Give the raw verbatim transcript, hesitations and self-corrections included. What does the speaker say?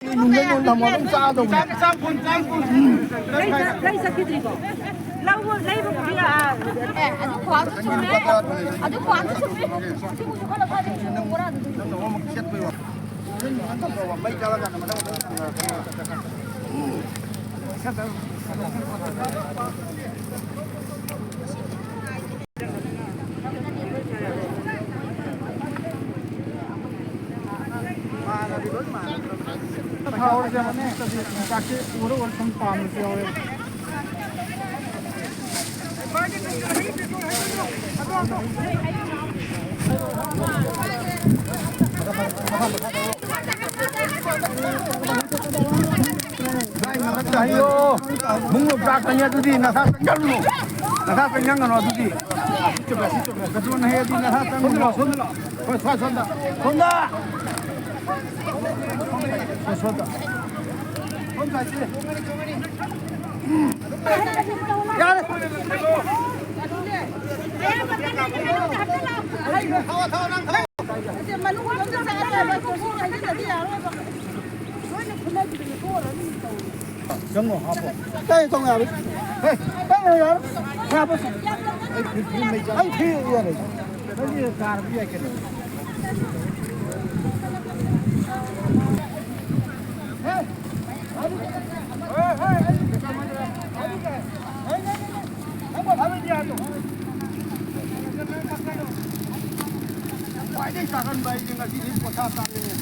ꯅꯨꯡꯗ ꯌꯣꯟ ꯊꯝꯃꯣ, ꯑꯗꯨꯝ ꯆꯥꯗꯧꯕꯅꯦ꯫ ꯆꯥꯝ-, ꯆꯥꯝ ꯀꯨꯟ, ꯆꯥꯝ ꯀꯨꯟ꯫ ꯂꯩ-, ꯂꯩ ꯆꯠꯈꯤꯗ꯭ꯔꯤꯕꯣ? ꯂꯧꯕ-, ꯂꯩꯕꯕꯨꯗꯤ, ꯑꯥ, ꯑꯦ, ꯑꯗꯨ ꯈ꯭ꯋꯥꯡꯁꯨ ꯆꯨꯝꯃꯦ꯫ ꯑꯗꯨ ꯈ꯭ꯋꯥꯡꯁꯨ ꯆꯨꯝꯃꯦ꯫ ꯑꯁꯤꯕꯨꯁꯨ ꯈꯔ ꯐꯥꯗꯦ, ꯕꯣꯔꯥꯗꯨꯗꯤ꯫ ꯅꯪꯅ ꯑꯃꯨꯛ ꯆꯠꯄꯩ ꯋꯥ꯫ ꯃꯩ ꯆꯠꯂꯀꯥꯟꯗ ꯃꯊꯪ ꯃꯊꯪ꯫ ꯊꯥꯎꯔꯁꯦ ꯃꯃꯤꯡ ꯆꯠꯁꯤ ꯆꯥꯛꯁꯤ ꯎꯔ ꯎꯔ ꯁꯨꯝ ꯄꯥꯝꯕꯁꯨ ꯌꯥꯎꯋꯦ꯫ ꯑꯩꯌꯣ, ꯃꯨꯡ ꯂꯣꯝ ꯆꯥꯛꯀꯅꯤ ꯑꯗꯨꯗꯤ ꯅꯁꯥ ꯆꯪꯁꯤꯜꯂꯨꯅꯨ, ꯅꯁꯥ ꯆꯪꯁꯤꯟꯒꯅꯨ ꯑꯗꯨꯗꯤ꯫ ꯀꯗꯨꯅ ꯍꯦꯛ ꯑꯗꯨꯗꯤ ꯅꯁꯥ ꯆꯪꯁꯤꯜꯂꯣ꯫ ꯍꯣꯏ, ꯁ꯭ꯋꯥꯏ ꯁꯣꯝꯗ꯫ ꯁꯣꯝꯗ꯫ ꯁꯣꯝ ꯁ꯭ꯋꯥꯏꯗ꯫ ꯁꯣꯝ ꯁ꯭ꯋꯥꯏꯗ꯫ ꯌꯥꯔꯦ꯫ ꯆꯪꯉꯣ, ꯍꯥꯞꯄꯣ꯫ ꯑꯦ, ꯇꯧ ꯌꯥꯔꯣꯏ꯫ ꯑꯦ, ꯑꯦ, ꯌꯥꯔꯣꯏ꯫ ꯍꯥꯞꯄꯣ꯫ ꯑꯩ ꯐꯤ, ꯐꯤ ꯂꯩ꯫ ꯑꯩ ꯐꯤ ꯌꯥꯔꯣꯏ꯫ ꯅꯪꯒꯤ ꯀꯥꯔꯗꯤ ꯌꯥꯏ ꯀꯩꯅꯣ꯫ ꯈ꯭ꯋꯥꯏꯗꯒꯤ ꯆꯥꯒꯟꯕ ꯑꯩꯗꯤ ꯉꯁꯤꯗꯤ ꯄꯣꯊꯥ ꯆꯥꯅꯤꯡꯉꯦ꯫